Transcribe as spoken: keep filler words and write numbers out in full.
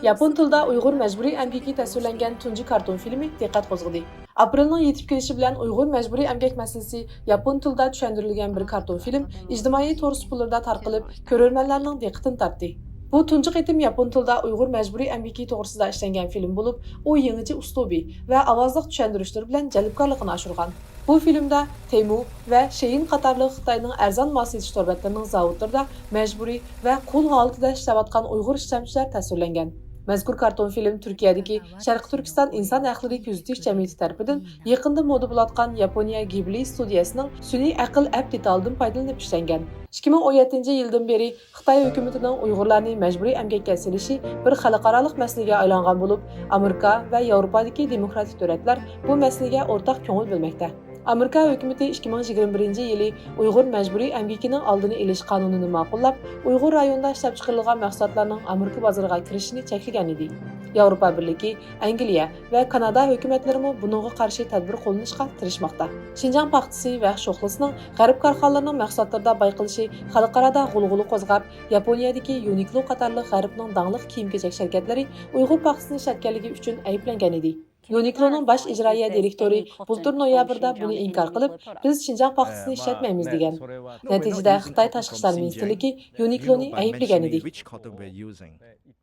ياپون تىلىدا ئۇيغۇر مەجبۇرىي ئەمگىكى تەسۋىرلەنگەن تۇنجى كارتون فىلىمى دىققەت قوزغىدى. ئاپرېلنىڭ يېتىپ كېلىشى بىلەن ئۇيغۇر مەجبۇرىي ئەمگەك مەسىلىسى ياپون تىلىدا چۈشەندۈرۈلگەن بىر كارتون فىلىم ئىجتىمائىي تور سۇپىلىرىدا تارقىلىپ، كۆرۈرمەنلەرنىڭ دىققىتىنى تارتتى. بۇ تۇنجى قېتىم ياپون تىلىدا ئۇيغۇر مەجبۇرىي ئەمگىكى توغرىسىدا ئىشلەنگەن فىلىم بولۇپ، ئۇ يېڭىچە ئۇسلۇبى ۋە ئاۋازلىق چۈشەندۈرۈشلىرى بىلەن جەلپكارلىقىنى ئاشۇرغان. بۇ فىلىمدە تېمۇ ۋە شېيىن قاتارلىق خىتاينىڭ ئەرزان مال سېتىش تور بەتلىرىنىڭ زاۋۇتلىرىدا مەجبۇرىي ۋە قۇل ھالىتىدە ئىشلەۋاتقان ئۇيغۇر ئىشلەمچىلەر تەسۋىرلەنگەن. مەزكۇر كارتون فىلىم تۈركىيەدىكى شەرقىي تۈركىستان ئىنسان ھەقلىرى كۆزىتىش جەمئىيىتى تەرىپىدىن يېقىندا مودا بولۇۋاتقان ياپونىيە گىبلى ستۇدىيەسىنىڭ سۈنئىي ئەقىل ئەپ دېتالىدىن پايدىلىنىپ ئىشلەنگەن. ئىككى مىڭ ئون يەتتىنچى يىلدىن بېرى خىتاي ھۆكۈمىتىنىڭ ئۇيغۇرلارنى مەجبۇرىي ئەمگەككە سېلىشى بىر خەلقئارالىق مەسىلىگە ئايلانغان بولۇپ، ئامېرىكا ۋە ياۋروپادىكى دېموكراتىك دۆلەتلەر بۇ مەسىلىگە ئورتاق كۆڭۈل بۆلمەكتە. ئامېرىكا ھۆكۈمىتى ئىككى مىڭ يىگىرمە بىرىنچى يىلى ئۇيغۇر مەجبۇرىي ئەمگىكىنىڭ ئالدىنى ئېلىش قانۇنىنى ماقۇللاپ، ئۇيغۇر رايونىدا ئىشلەپچىقىرىلغان مەھسۇلاتلارنىڭ ئامېرىكا بازىرىغا كىرىشىنى چەكلىگەن ئىدى. ياۋروپا بىرلىكى، ئەنگلىيە ۋە كانادا ھۆكۈمەتلىرىمۇ بۇنىڭغا قارشى تەدبىر قوللىنىشقا تىرىشماقتا. شىنجاڭ پاختىسى ۋە شوخلىسىنىڭ غەرب كارخانىلىرىنىڭ مەھسۇلاتلىرىدا بايقىلىشى خەلقئارادا غۇلغۇلا قوزغاپ، ياپونىيەدىكى يۇنىكلو قاتارلىق غەربنىڭ داڭلىق كىيىم-كېچەك شىركەتلىرى ئۇيغۇر پاختىسىنى ئىشلەتكەنلىكى ئۈچۈن ئەيىبلەنگەن ئىدى. يۇنىكلونىڭ باش ئىجرائىيە دىرېكتورى بۇلتۇر نويابىردا بۇنى ئىنكار قىلىپ، بىز شىنجاڭ پاختىسىنى ئىشلەتمەيمىز دېگەن. نەتىجىدە خىتاي تاشقى ئىشلار مىنىستىرلىكى يۇنىكلونى ئەيىبلىگەن ئىدى.